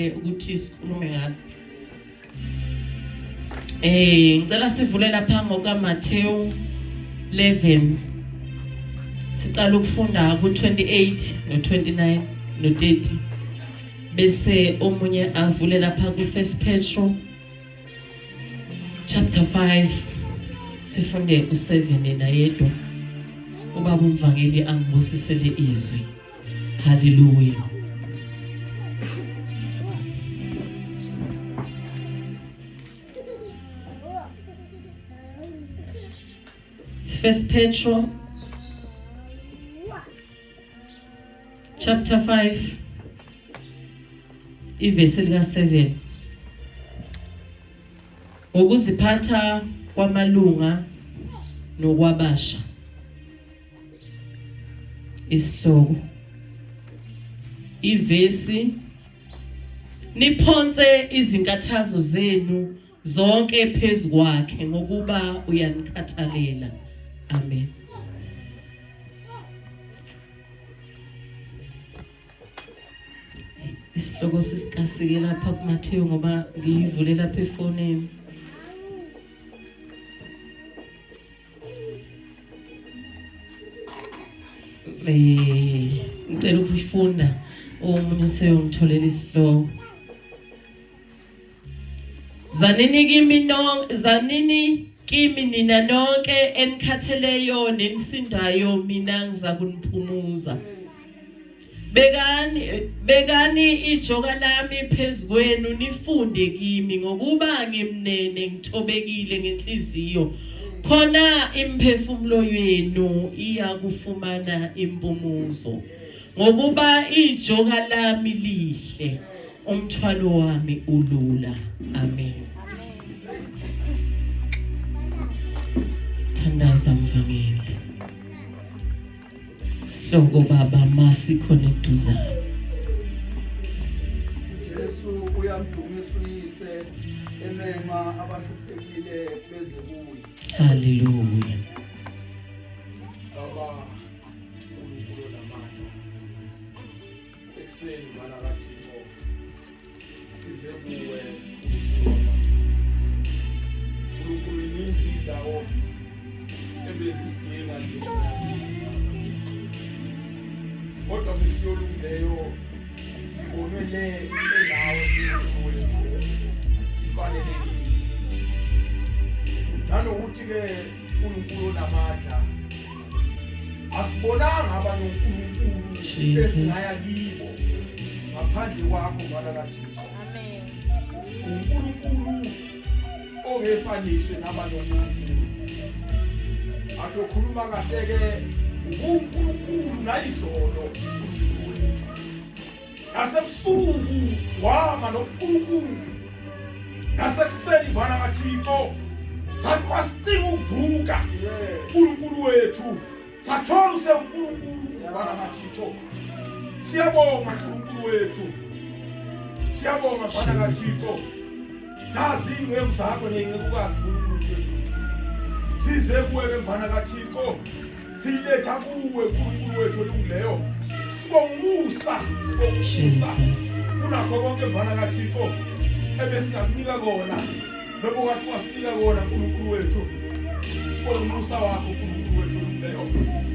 Ukuthi sikhulume ngalo. Ngicela sivule lapha ngokaMathewu 11. Siqala ukufunda ku-28 no-29 no-30. Bese omunye avule lapha ku-First Petro chapter 5 sifunde u-7 yena yedwa. Ubaba umvangeli angibusisele izwi. Hallelujah. First Petro chapter 5 ivesi lika 7. Ngokuziphatha kwamalunga nokwabasha. Isihloko, ivesi: niphonse izinkathazo zenu zonke phezu kwakhe ngokuba uyanikhathalela. Amen. Isihloko sisikasike lapha kuMathewu ngoba ngiyivule lapha efonini. Ngicela ukufunda, omunye useyongitholela isihloko. Zanini kimi nonke, zanini kimi nina nonke enikhatheleyo nenisindayo, mina ngizakuniphumuza. Bekani ijoka lami phezu kwenu nifunde kimi, ngokuba ngimnene ngithobekile ngenhliziyo, khona imphefumulo yenu iyakufumana impumuzo, ngokuba ijoka lami lihle, umthwalo wami ulula. Amen. Thandaza mvangeli. Sihloko baba masikhona eduzane. Jesu uyamdumisa uyise emema abahluphekile beze kuye. Haleluya. Baba uNkulunkulu onamandla. Ekuseni mwana kaThixo size kuwe uNkulunkulu iningi indawo ebezisidinga nje, kodwa mesiyolungileyo sibonwe le enawe uNkulunkulu wethu ifanelekile, nanokuthi-ke uNkulunkulu onamandla asibonanga abanye uNkulunkulu esingaya kibo ngaphandle kwakho mwana kaThixo. Amen. uNkulunkulu ongefaniswe nabanye onkulunkulu. Athi okhuluma kahle ke uNkulunkulu nayizolo nasebusuku wama noNkulunkulu, nasekuseni mfana kaThixo sathi masicinga ukuvuka uNkulunkulu wethu sathola useNkulunkulu mfana kaThixo. Siyabonga uNkulunkulu wethu, siyabonga mfana kaThixo. Nazi iy'nceku zakho ney'ncekukazi uNkulunkulu wethu, size kuwe ke mfana kaThixo, siyiletha kuwe uNkulunkulu wethu olungileyo. Sibonga umusa, sibonga umusa kunakho konke mfana kaThixo ebesingakunika kona noba wathi wasinika kona uNkulunkulu wethu. Sibonga umusa wakho uNkulunkulu wethu olungileyo,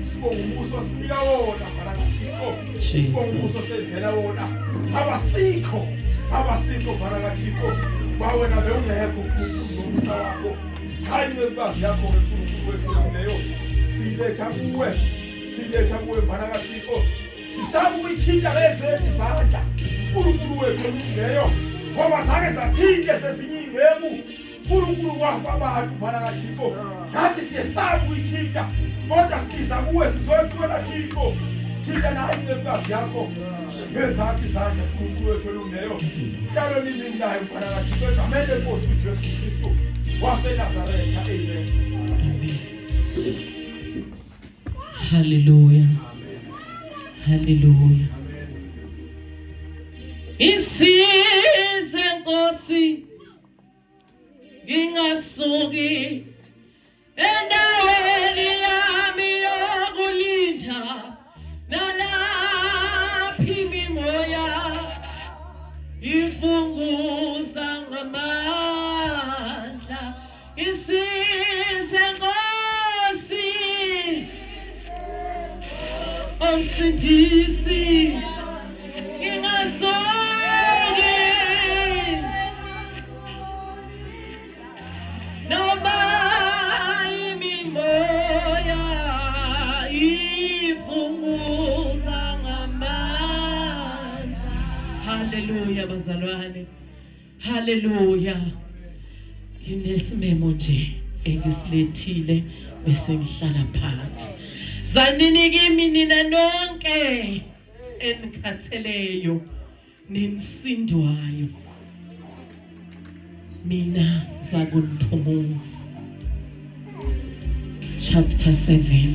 sibonga umusa osinika wona mfana kaThixo, sibonga umusa osenzela wona. Abasikho, abasikho mfana kaThixo, bawena bewungekho uNkulunkulu nomusa wakho. Cha, incekukazi yakho ke uNkulunkulu wethu olungileyo siyiletha kuwe, siyiletha kuwe mfana kaThixo. Sisaba ukuyithinta ngezethu izandla uNkulunkulu wethu olungileyo, ngoba zake zathinta ezezinye iy'nceku uNkulunkulu kwafa abantu mfana kaThixo. Nathi siyesaba ukuyithinta, kodwa siza kuwe sizoyithola Thixo. Thinta nayo incekukazi yakho ngezakho izandla uNkulunkulu wethu olungileyo. Hlalo nini nayo mfana kaThixo, egameni lenkosi uJesu Kristu waseNazaretha. Amen. Hallelujah. Hallelujah. Isize Nkosi ngingasuki endaweni yami yokulinda, nalaphi imimoya. Msindisi ngingasoke noma imimoya ivunguza ngamandla. Haleluya bazalwane, haleluya. Nginesimemo nje engisilethile bese ngihlala phansi. Zanini kimi nina nonke enikhatheleyo nenisindwayo, mina zakuniphumuza. Chapter 7.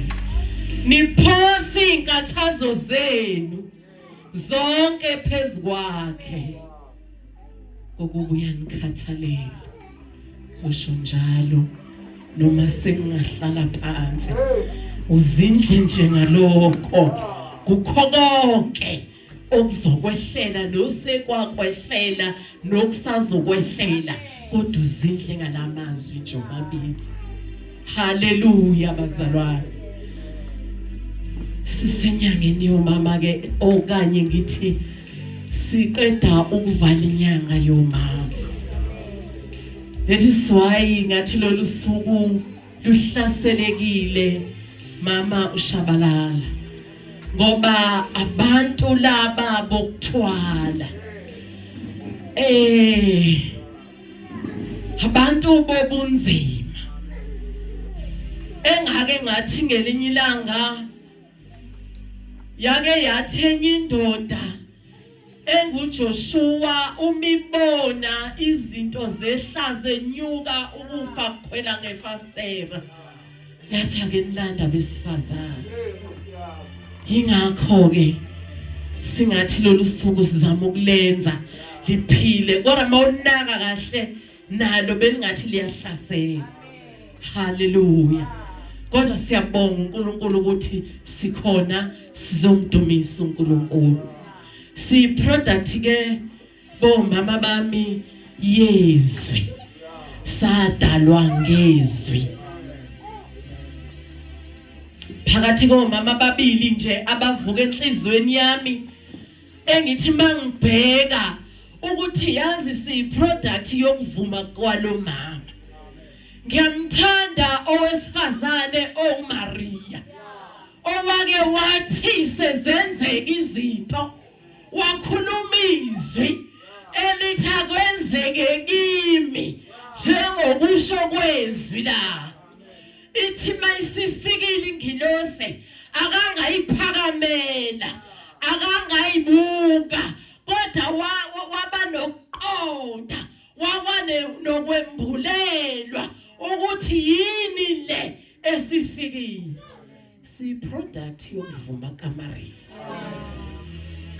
Niphose inkathazo zenu zonke phezu kwakhe, ngokuba uyanikhathalela. Zosho njalo noma sengingahlala phansi, uzindle nje ngalokho kukho konke okuzokwehlela nosekwakwehlela nokusazokwehlela, kodwa uzindle ngalamazwi nje omabili. Haleluya bazalwane. Sisenyangeni yomama ke, okanye ngithi siqeda ukuvala inyanga yomama. That is why ngathi lolu suku luhlaselekile mama uShabalala, ngoba abantu laba bokuthwala abantu bobunzima engake ngathi ngelinye ilanga yake yathi enye indoda enguJoshua umibona izinto zehla zenyuka ukufa kukhwela ngefastera, yathi ake nilanda besifazane. Yingakho ke singathi lolu suku sizama ukulenza liphile, kodwa mawunaka kahle nalo belingathi liyahlasela. Haleluya. Kodwa siyabonga uNkulunkulu ukuthi sikhona, sizomdumisa uNkulunkulu. Si product ke bomama bami yezwi, sadalwa ngezwi. Phakathi komama ababili nje abavuka enhlizweni yami engithi mangibheka ukuthi yazi si product yokuvuma kwalomama, ngiyamthanda owesifazane onguMaria owake wathi sezenzeka izinto wakhuluma izwi elithi akwenzeke kimi njengokusho kwezwi la. Ithi mayisifikile ingilosi akangayiphakamela, akangayibuka, kodwa waba nokuqonda, waba nokwembulelwa ukuthi yini le esifikile. Si product yokuvuma kaMaria,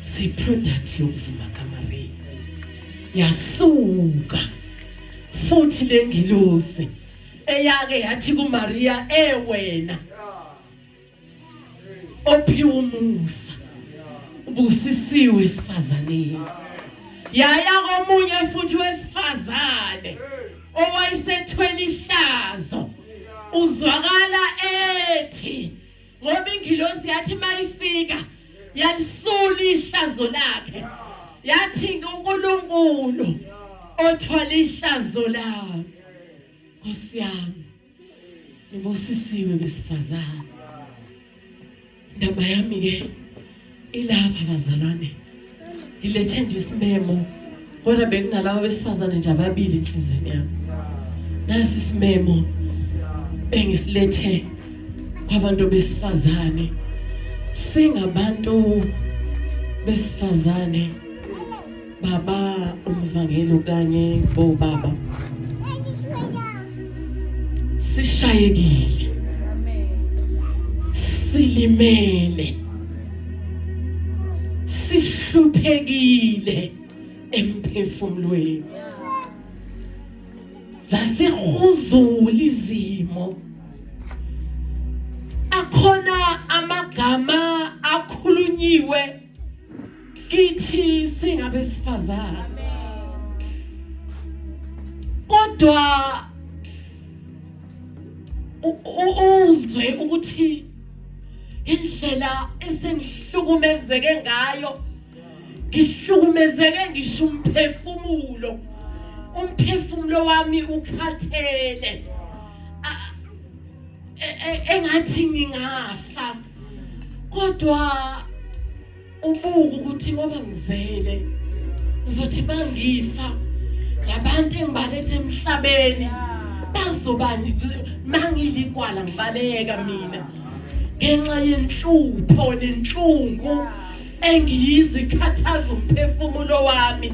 si product yokuvuma kaMaria. Yasuka futhi lengilosi eyake yathi kuMaria, ewena ophiwe umusa, ubusisiwe esifazaneni. Yaya komunye futhi wesifazane owayesethwele ihlazo, uzwakala ethi, ngoba ingilosi yathi mayifika yalisula ihlazo lakhe, yathi uNkulunkulu othwala ihlazo lami. Nkosi yami, nibusisiwe besifazane. Indaba yami ke ilapha bazalwane, ngilethe nje isimemo, kodwa bekunalabo besifazane nje ababili enhliziyweni yami. Nasi isimemo engisilethe kwabantu besifazane. Singabantu besifazane baba umvangeli kanye bobaba, sishayekile, silimele, sihluphekile emphefumulweni, zasihuzula izimo. Akhona amagama akhulunyiwe kithi singabesifazane, kodwa uzwe ukuthi Indlela esengihlukumezeke ngayo, ngihlukumezeke ngisho umphefumulo, umphefumulo wami ukhathele, engathi ngingafa, kodwa ubuka ukuthi ngoba ngizele ngizothi mangifa labantu engibalethe emhlabeni bazoba mangiligwala ngibaleka mina ngenxa yenhlupho nenhlungu engiyizwa ikhathaza umphefumulo wami,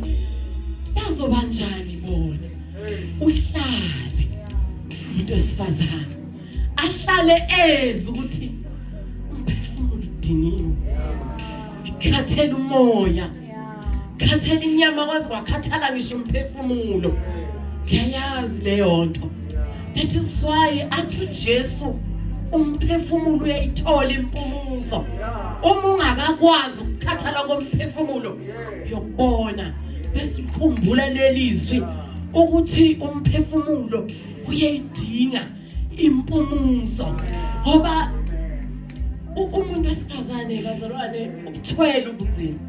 bazoba njani bona? Uhlale umuntu wesifazane ahlale ezwe ukuthi umphefumulo udiniwe, ikhathela umoya, khathela inyama, kwaze kwakhathala ngisho umphefumulo. Ngiyayazi leyo nto. That is why athi uJesu umphefumulo uyayithola impumuzo. Uma ungakakwazi ukukhathala komphefumulo uyokubona, bese ukhumbula leli zwi ukuthi umphefumulo uyayidinga impumuzo, ngoba umuntu wesifazane, bazalwane, ubuthwele ubunzima,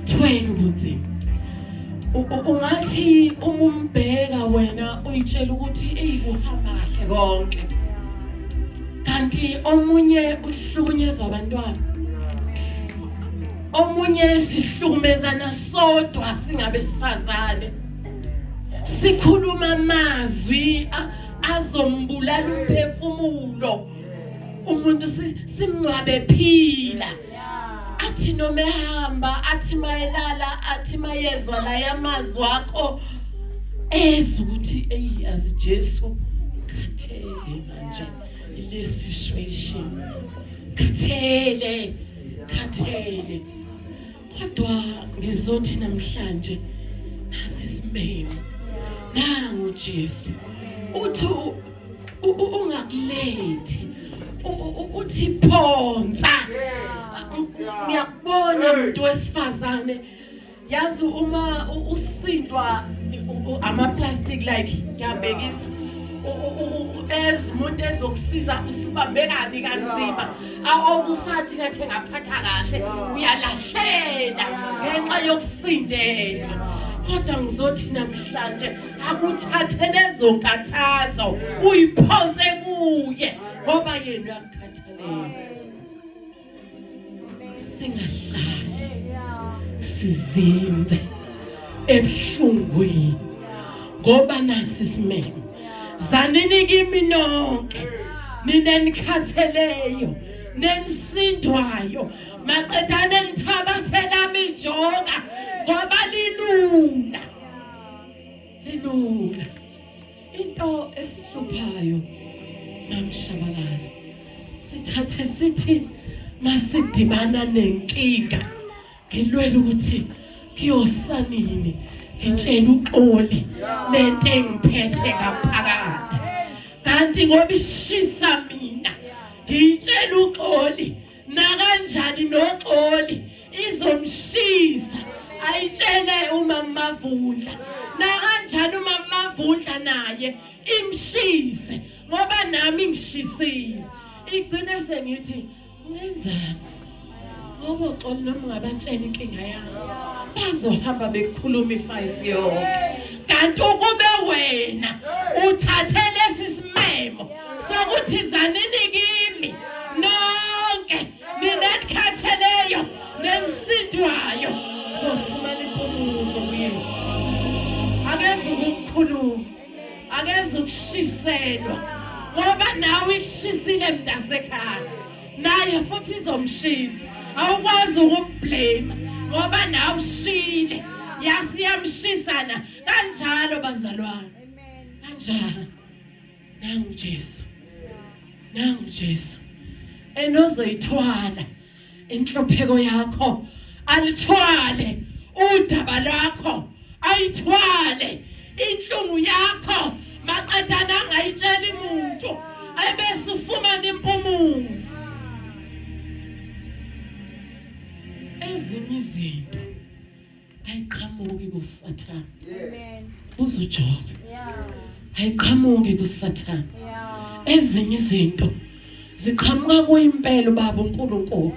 thwele ubunzima. Ungathi uma umbheka wena uyitshela ukuthi eyi kuhamba kahle konke, kanti omunye uhlukunyezwa abantwana, omunye sihlukumezana sodwa singabesifazane, sikhuluma amazwi azombulala umphefumulo umuntu, simngcwabe phila, athi noma ehamba, athi mayelala, athi mayezwa la yamazwi akho, ezwe ukuthi eyi azi Jesu khathele manje le situation, khathele, khathele. Kodwa ngizothi namhlanje nasi isimemo, nangu Jesu uthi ungakulethi, uthi phonsa. Ngiyakubona umuntu wesifazane, yazi uma usindwa ama plastic, like ngiyabekisa, ez umuntu ezokusiza usubambe kabi kanzima, awukusathi ngathi engaphatha kahle, uyalahlela ngenxa yokusindelwa. Kodwa ngizothi namhlanje akuthathe lezo nkathazo uyiphonse kuye, ngoba yena uyakukhathalela. Singahlali sizinze ebuhlungwini, ngoba nasi isimemo: zanini kimi nonke nina nikhatheleyo nenisindwayo, maqedane nithabathela ijoka, ngoba lilula, lilula. Into esihluphayo, mamshabalala, sithathe sithi masidibana nenkinga, ngilwela ukuthi kuyosanini ngitshela uXoli lento engiphethe ngaphakathi, kanti ngoba ishisa mina ngiyitshela uXoli nakanjani noXoli izomshisa, ayitshele uMama Mavundla nakanjani uMama Mavundla naye imshise, ngoba nami ngishisile. Igcine sengithi ngenzani, ngoba uXoli noma ungabatshela inkinga yami bazohamba bekhuluma i-5 yonke, kanti ukube wena uthathe lesi simemo sokuthi zanini kimi nonke nina enikhatheleyo nenisindwayo, zofumana impumuzo kuYesu. Akezukukhuluma, akezukushiselwa, ngoba nawe ikushisile mntasekhaya, naye futhi izomshisa. Awukwazi ukumblame ngoba nawe ushile, yasiyamshisana kanjalo bazalwane, kanjalo. Nangu Jesu, nangu Jesu enozoyithwala inhlupheko yakho, alithwale udaba lwakho, ayithwale inhlungu yakho, maqedana angayitsheli muntu, ebese ufumana impumuzo. Ezinye izinto ayiqhamuki kuSathane. Buza uJobe. Ayiqhamuki kuSathane. Ezinye izinto Ziqhamuka kuyimpela ubaba uNkulunkulu.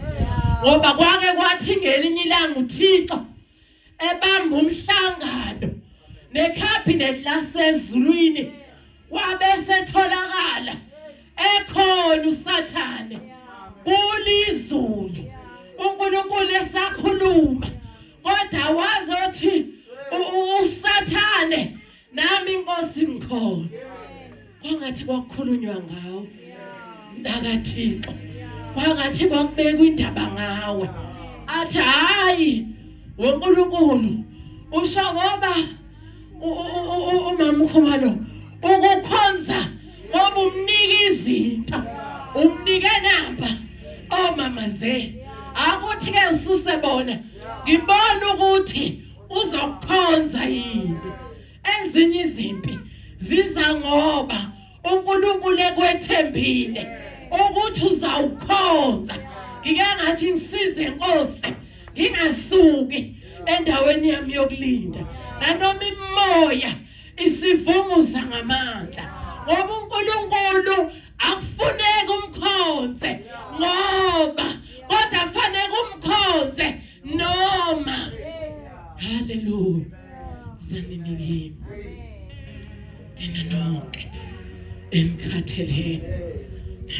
Ngoba kwake kwathi ngelinye ilanga uThixo ebamba umhlangano nekhabhinethi lasezulwini wabe setholakala ekhona uSathane kulizulu uNkulunkulu esakhuluma kodwa wazothi uSathane nami inkosi ngikhona kwangathi kwakukhulunywa ngawe mntakaThixo kwangathi kwakubekwa indaba ngawe athi hayi woNkulunkulu usho ngoba umama uKhumalo ukukhonza ngoba umnika izinto umnike namba omama ze akuthi ke ususe bona ngibona ukuthi uzokukhonza yini ezinye izimpi ziza ngoba uNkulunkulu ekwethembile ukuthi uzawukhonza ngike ngathi ngisize Nkosi ngingasuki endaweni yami yokulinda nanoma imoya isivunguza ngamandla ngoba uNkulunkulu akufuneki umkhonze ngoba kodwa fanele umkhonze noma haleluya zanini kimi nina nonke emkhatheleni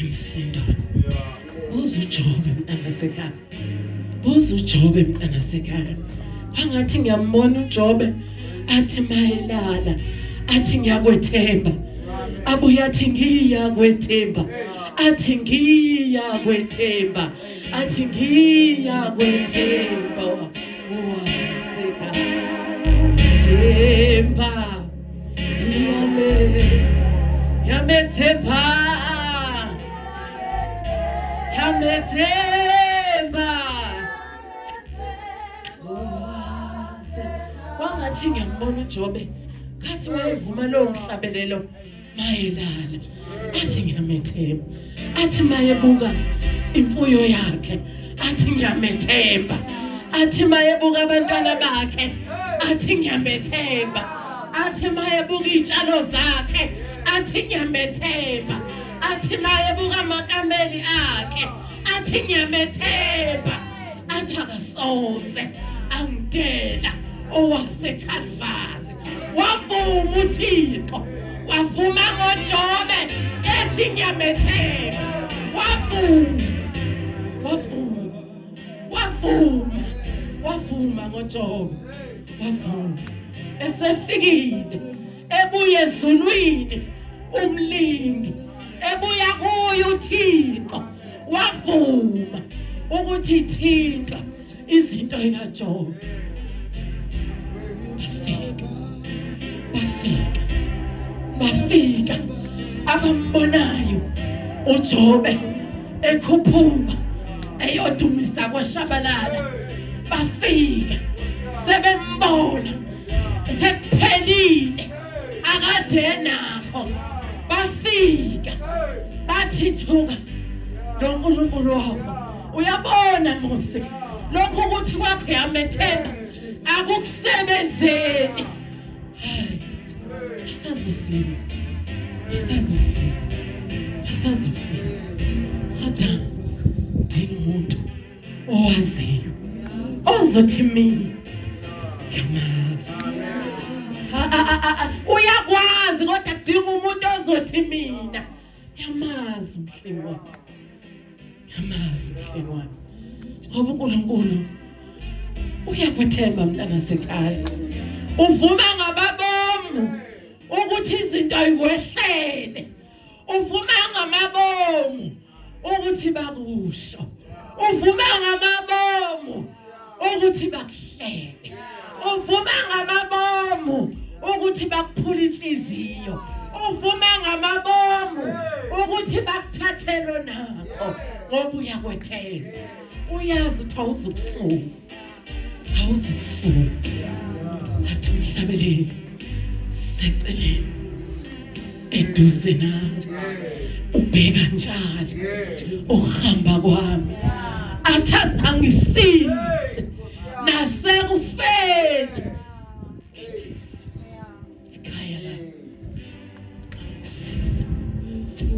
emsindo buza uJobe mntana sekhaya buza uJobe mntana sekhaya angathi ngiyambona uJobe athi mayelala athi ngiyakwethemba abuye athi ngiyakwethemba athi ngiyakwethemba athi ngiyakwethemba waseka themba ngiyame ngiyamethemba ngiyamethemba kwangathi ngiyambona uJobe khathi wayevuma lowo mhlabelelo mayelana athi ngiyamethemba athi mayebuka imfuyo yakhe athi ngiyamethemba athi mayebuka abantwana bakhe athi ngiyamethemba athi mayebuka iy'tshalo zakhe athi ngiyamethemba athi mayebuka amakameli akhe athi ngiyamethemba athi akasoze angidela owaseKalvari wavuma uThixo wavuma ngoJobe ethi ngiyamethemba wavuma wavuma wavuma wavuma ngoJobe wavuma esefikile ebuye ezulwini umlingi ebuya kuye uThixo wavuma ukuthi thinta izinto ikaJobe bafika bafika bafika abambonayo uJobe ekhuphuka eyodumisa kwashabalala bafika sebembona sekuphelile akade nakho bafika bathi thuka lo nkulunkulu wakho uyabona Mose lokho ukuthi kwakho yamethemba akukusebenzeli hayi asazofika asazofika asazofika kodwa dinga umuntu owaziyo ozothi mina ngiyamazi uyakwazi kodwa kudinga umuntu ozothi mina ngiyamazi umhlengi wami ngiyamazi umhlengi wami ngoba uNkulunkulu uyakwethemba mntana sekhaya uvuma ngababomu ukuthi izinto ayikwehlele uvuma ngamabomu ukuthi bakusho uvuma ngamabomu ukuthi bakuhlebe uvuma ngamabomu ukuthi bakuphula inhliziyo uvuma ngamabomu ukuthi bakuthathelo nakho ngoba uyakwethemba uyazi ukuthi awuzukusuka awuzukusuka athi umhlabeleli seceleni eduze nami ubheka njalo ukuhamba kwami athi azangisise nasekufeni ekhaya la siza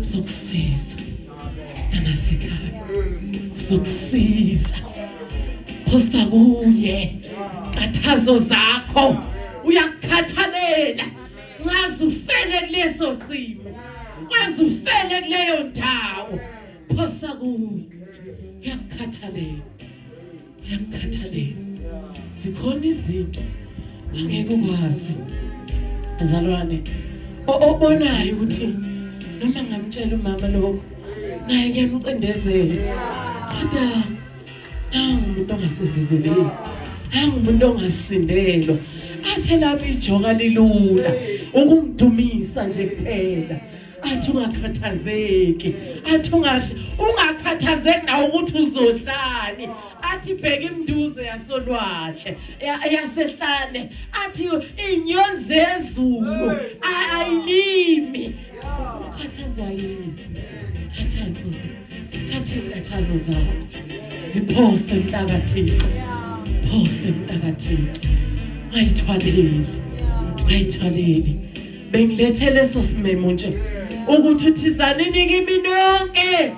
uzokusiza Mntanasekhaya uzokusiza. Phosa kuye kathazo zakho, uyakukhathalela. Ungaze ufele kuleso simo, ungaze ufele kuleyo ndawo. Phosa kuye, uyakukhathalela, uyakukhathalela. Zikhona izinto angeke ukwazi bazalwane obonayo ukuthi noma ngamtshela umama lokho naye kuyamcindezela, kodwa nangu umuntu ongacindezeleki, nangu umuntu ongasindelwa. Athe lami ijoka lilula ukungidumisa nje kuphela. Athi ungakhathazeki, athi ungakhathazeki nawe ukuthi uzodlani. Athi bheka imnduze yasolwandle yasehlane, athi iy'nyoni zezulu ayilimi. Ukhathazwa yini? Thatha thatha iy'nkathazo zakho ziphose mntakaThixo, phose mntakaThixo, ungayithwaleli, ungayithwaleli. Bengilethe leso simemo nje ukuthi uthizanini kimi nonke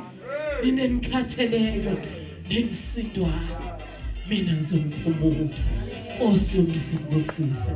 nina enikhatheleyo nenisindwayo, mina ngizoniphumuza. Nkosi yomzibusise.